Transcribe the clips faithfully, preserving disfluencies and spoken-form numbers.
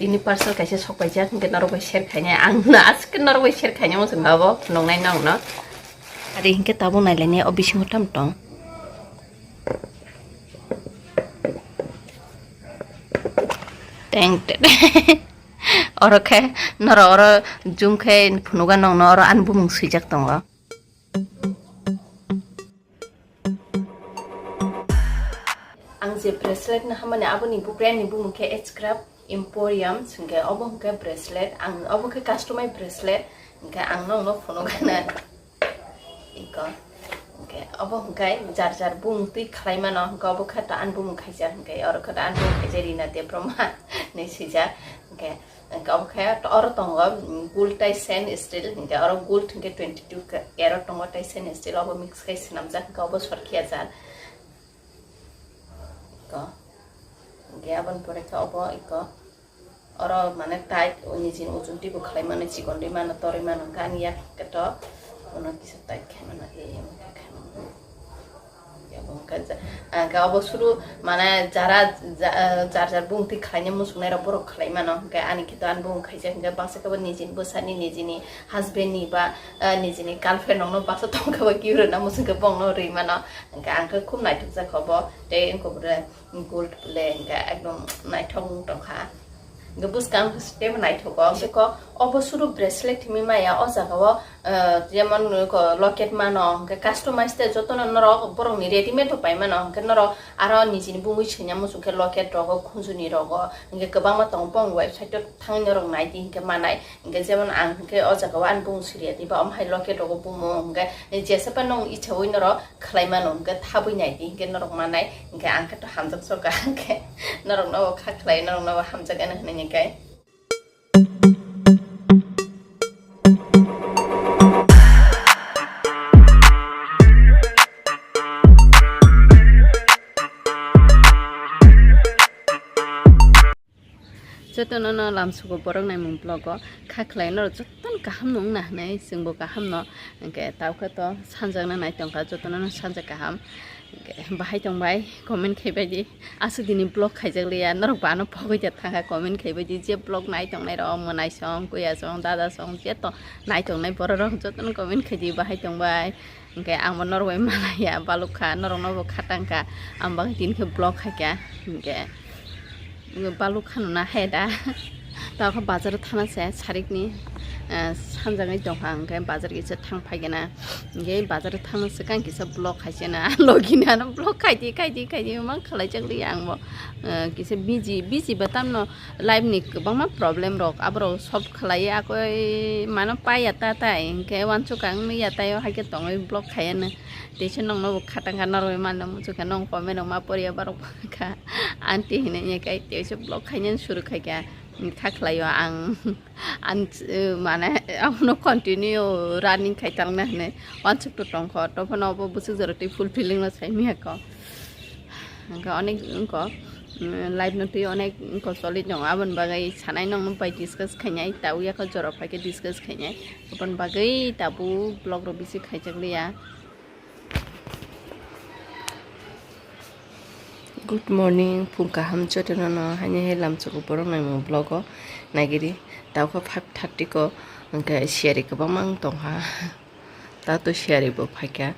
Ini parcel kaisa sok paijak, hwnkhe norok bai share khainai. Ang no aswk norok bai share khainai, muchung abo phunuknai nokno. Ari hwnkhe tabuk nailainai o bisingo tam tong. Teng te. Oro khe norok oro zoom khe phunugo nokno, oro ani bumung swijak tongo. Ang je bracelet no hamani, aboni bu-, brand ni bumung khe H Craft Emporium, hwnkhe obo hwnkhe bracelet, ang obo khe customize bracelet, hwnkhe ang nokno phunukgana iko, hwnkhe obo hwnkhe jar jar bumung twi khlai mano, hwnkhe obo khe to ani bumung khaijak, hwnkhe oro khe to ani bumung khaijak Rina Debbarma hinwi swijak, hwnkhe Hwnkhe obo khe oro tongo, mm, gold tai sen steel, hwnkhe oro gold hwnkhe twenty two carat tongo, tai sen steel obo mix khai swnamjak, hwnkhe obo sor khiya jar. Iko. Hwnkhe aboni pore khe obo iko. Oro mane tight, o nijini ujun twibo khlai mano, chikon rwi mano, torwi mano, hwnkhe ani yak khe to, ono kisa tight khai mano, e, emo khe khai mano. Abo hwnkhe ja-, hwnkhe obo suru mane jara ja-, jar jar bumung twi khlaina muchungnai rok borok khlai mano, hwnkhe ani khe to ani bumung khaijak, hwnkhe baksa khe bo nijini bwsani, nijini husband ni ba, eh, nijini girlfriend rok no baksa tong khe bo gift rwna muchung khe bongno rwi mano, hwnkhe ang khe khub naithok jak obo tei wngkha bwrwi gold le hwnkhe ekdom naithok wng tong kha. Hwnkhe bwskang teibo naithogo. Hwnkhe ko obo suru bracelet hinwi maya o jaga o, eh, jemon ko locket mano, hwnkhe customize tei jotono norok borokni readymade rok pai mano, hwnkhe norok aro nijini bumui swinya muchung khe locket rogo, khunjuni rogo, hwnkhe kwbangma tongo, bong website o thangwi norok naidi hwnkhe manai. Hwnkhe jemon ang hwnkhe o jaga o ani bumung siriya diba, omo hai locket rogo bumo, hwnkhe jesa phano nwng ichaui norok khlai mano, hwnkhe thabwi nai di, hwnkhe norok manai, hwnkhe ang khe to hamjak soka, hwnkhe norokno bo kha khlai, norokno bo hamjak ani hwnwi hwnkhe. Jotono no lamsugo borok naimung vlog o kha khlai norok jotono kaham no wngna hinwi chwngbo kaham no, hwnkhe tawkhe to sanjakna nai tongkha, jotono no sanjak kaham, hwnkhe bahai tongbai comment khaibai di, aswk dini vlog khaijak liya, norok bo ano pogwi da thangkha comment khaibai di, je vlog nai tongnai rok mwnai song, kuya song, dada song, je to nai tongnai borok rok jotono comment khaidi, bahai tongbai. Hwnkhe ang bo norok bai malaiya balukha, norokno bo khatangkha, ang bagwi tini khe vlog khaikha, hwnkhe balukha no na hai da. Tawkhe bazar o thana se sarikni, eh, sanjagwi tongkha, hwnkhe bazar kisa thang phaikhe na, hwnkhe bazar o thangna swkang kisa vlog khaisena, logini ano vlog khaidi, khaidi, khaidi, mang khalaijakliya ang bo, eh, kisa busy, busy ba tamno. Life ni kwbangma problem rok aborok solve khlaiwi akoi mano paiya ta tai, hwnkhe uansukha wngya tai o hai khe tongwi vlog khaiya no. Teisa nokno bo khatangkha norok mano muchukha nong comment rok ma poriya borok kha aunty hinwi khe teisa vlog khainani suru khaikha, kha khlaio ang. Ang mane abono continue running khai talna hinwi uansukto tongkho, tophano obo bwswk jorotwi fulfilling no saimanya kho. Hwnkhe onek wngkha, mm, life no twi onek wngkha choli tongo, aboni bagwi sanai nokno bai discuss khainai, tabuk yakho jora phaikhe discuss khainai, aboni bagwi tabuk vlog rok bisi khaijakliya. Good morning, phung kaham jotono no, haini hai lamsugo borok naimung vlog o naigiri, tabukhe five thirty ko, hwnkhe siyari kwbangma wng tongkha. Tato siyari bo phaikha.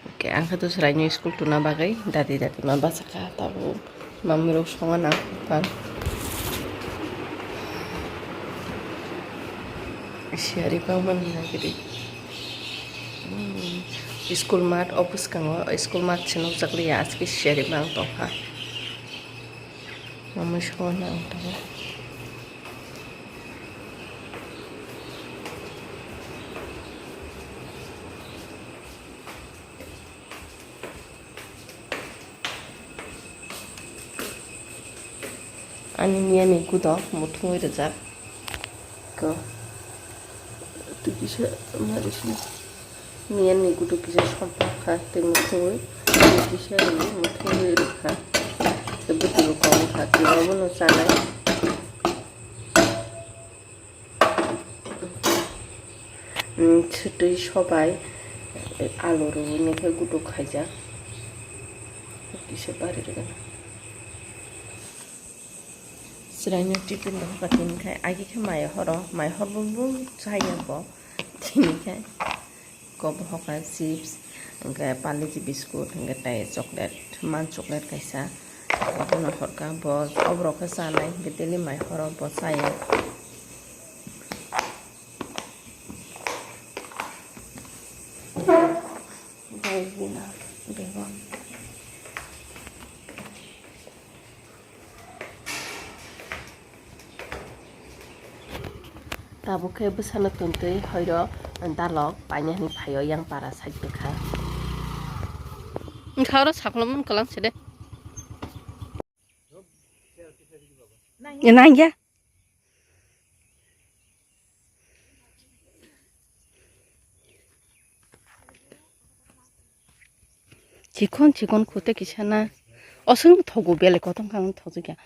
Hwnkhe ang khe to chwraino school tuna bagwi dadi dadi ma bachakha, tabuk mamwi rok songo nang kha. Siyari bangmani nagiri. Hmm. School mat o bwskango, school mat se nukjakliya, aswk siyari bang tongkha. Mamwi songo nang tongo. Ani miyani gudo muthungwi rijak. Ko. Twi kisa marisini. Miyani gudo kisa sompak kha, tei muthungwi, tei kisa ri muthungwi rwkha. Tei bwtwi bo kok wngkha, tei abono chanai. Mm, swtwi sobai, alu rwui nokhe gudo khaijak. Kisa bari rwgano. Chwraino tiffin rok hoka tini khai, agi khe mai horo, mai hor bum bum chaya bo. Tini khai kobo hoka chips, hwnkhe Parle-G biscuit, hwnkhe tei chocolate, man chocolate kaisa. Abono horka bo, oborok khe chanai, hwnkhe daily mai horo bo chaya. Bai bina bego. Tabuk khe bwsano tontwi hoiro dalok painani phaio yang para side bwkha. Wngkha oro saklomon kwlang se de. Nangya. Chikon chikon khute kisa na. Oswng thogo belai kotor khe ang thokjagya.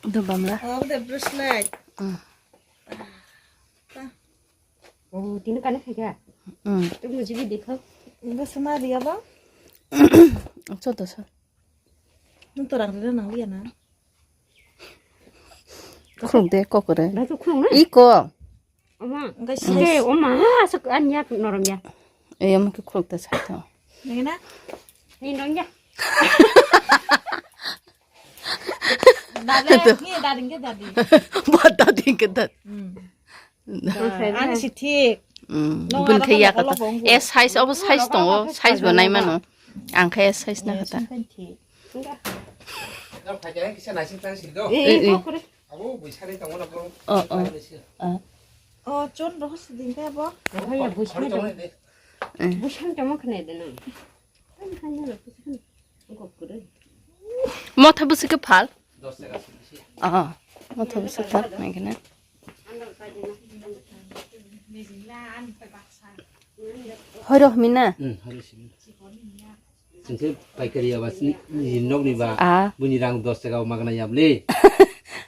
Do bamla. Oh, the brush light. Mm. Oh, tini kani khaikha? Mm. Tuk mujibi dekho. Ibo suma riya ba? Chodo sa. Nung to rang rina nang liya na. Khuluk de kokore. Ba to khuluk na? Iko. Oma. Engkai sis. Ike, oma, asuk an yak norom ya. Eh, ama ke khuluk ta sa to. Nang na? Ni nong ya. Dade, ni dading ke dadi. Ba dading ke dad. Hmm. Ani si thik. Mm, nong bun ada khe kan ya kata. Logo, logo. Eh, size obo size tongo, size bo nai mano. Ang khe size na kata. Sungkan thik. Eh, eh. Oh, oh. Ah. Oh, chon roh siding khe bo. Oh, ya, buisang tamo. Eh. Buisang tamo khne de nang. Motha bwswk khe phal? Ah, motha bwswk phal, nai khe na. Hoi rok himi na? Hmm, hoi rok himi. Chwng khe paikari ya ba, nini nokni ba, ah, buini rang dos taka o magna ya bwle.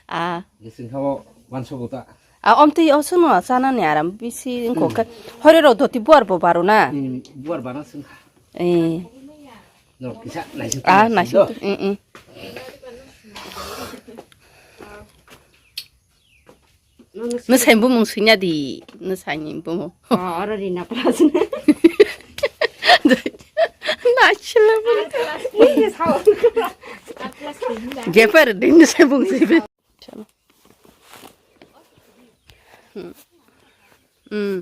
Ah. Chwng kha o wansok ta. Ah, omtwi o chwngno chanani aram bisi wngkha khe. Hmm. Hoi rok doti buar bo baro na? Hmm, buar bana chwng kha. Eh. Norok kisa naising. Ah, naising. Mm, mm. Nwsai bumung swinya di, nwsai ni bumung. Oh, oro Rina plus. Naisila bumung. Jeper di nwsai bumung swi. Hmm. Hmm.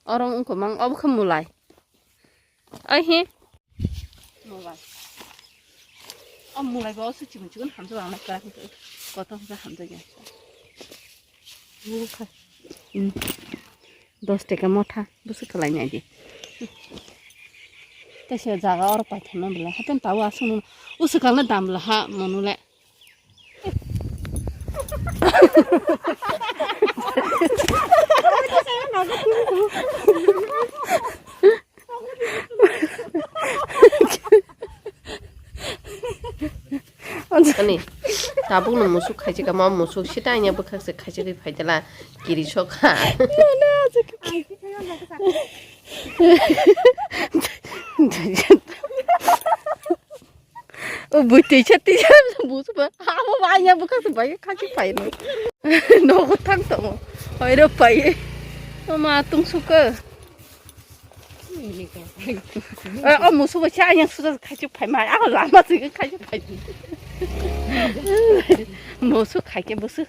Oro wngkha mang obo khe mulai. Ai he. Mulai. O mulai bo se chikon chikon hamjak ang kara kotor hamjak ya. Mulai kha. Hmm. Dos taka motha bwswk kwlai nai di. Tei se jaga oro paithakma bwlai haten tawo aswk no uswk ang dam bwla ha mono le. Ani, tabukno musuk khaijak kha, ma musuk sita anya bwkhak se khaijagwi phaidala kiri sok kha. O bui twi sa twi sa busu ba. Abo ba anya bwkhak se bai kha ki pai no. Nogo thang tongo. Oi ro pai. O ma tung su ka. Eh, o musu ba cha yang su kha ki pai ma. Abo lama se kha ki pai. Musu kha ki busu.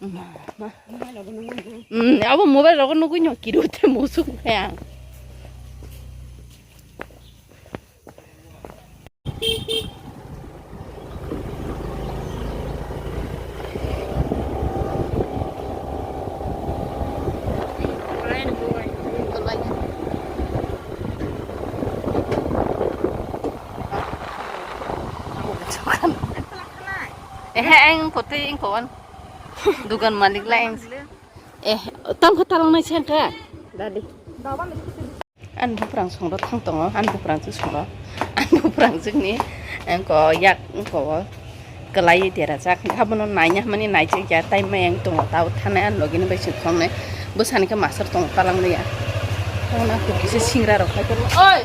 Mm, abo mobile rogo nugui no kiru te musuk khe ang. Ehe, ang kote ang kawan. Dugan malik la ang. Eh, tang kho talang nai sengka. Dadi. An buprang songro thang tongo, an buprang suk songro. An buprang suk ni, ang ko yak, ang ko. Kwlai dera jak, abono naina mani naijak ya, tai mayang tongo, tao thanai, ani logi ni bai se thongnai, bwsani khe masar tongo, talang liya. Tamo na kisa singra rok khai tongo. Oi!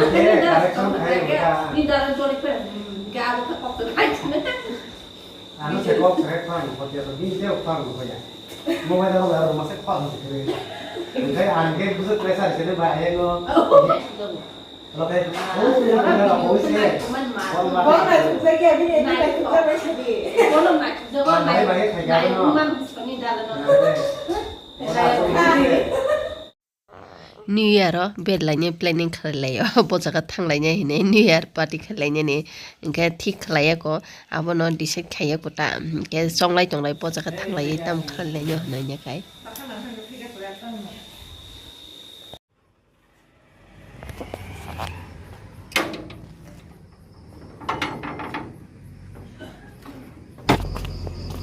Ang khe correction khai wngkha. Ni dara jori pe, ga abo khe kok to khai. Ano se kok se phang ko ya to, bini se phang ko ya. Mobile ro ro ma se phang se kre. Ngai ang ke buzu pressure se ne ba ye no. Lo ke, oh, ya na ko se. Bong na suk sa ke bini ni ka suk sa ba se di. Bong na suk sa ba. Bai bai khai ga no. Ni dara no. New Year o berlaini planning khlailai o, bo jaga thanglaina hinwi New Year party khlainani hinkhe thik khlaiya ko, abono decide khaiya ko ta, hinkhe chonglai tonglai bo jaga thanglaiwi tamo khlailaino hinwi khai.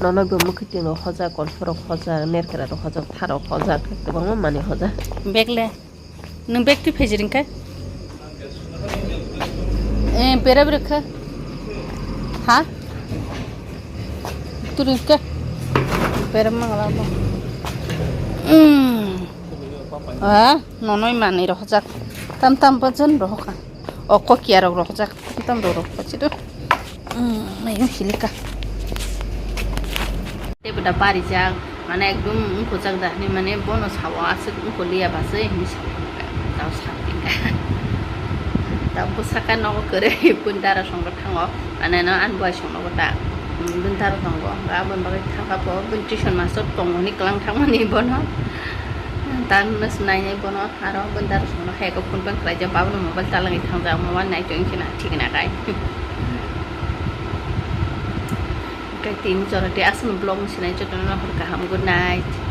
Nono bo mwkhwtwng rok hojak, kolso rok hojak, nerkra rok hojak, tha rok hojak, kwbangma manwi hojak. Bag le? Nwng bag twi phaijak wngkha? Eh, bera bera kha? Ha? Turi kha? Bera mangala bo. Hmm. Ah, nonoi manwi rok hojak. Tam tam bajan rok hoka. O kokia rok rok hojak. Tam tam rok rok pachi do. Hmm, mayung hilika. Parijak, mane ekdom wngkujak da hinwi mane bono sao aswk wngkoliya baswi hinwi sao. Tao sakha. Tao bwsaka nogo kwrwi bini dara songbo thango. Mane no ani buai songnogo ta. Bini dara tongo. Ba aboni bagwi thangkha po bini tuition master tongo hinwi kwlang thangmani bono. Tano nainai bono. Aro bini dara songno hai khe phone phan khlaijak, babano mobile talangwi thangjak, mobile nai tong khna thik na kai. Kai tini jora tei aswkno vlog ni sinai jotono hor kaham, good night.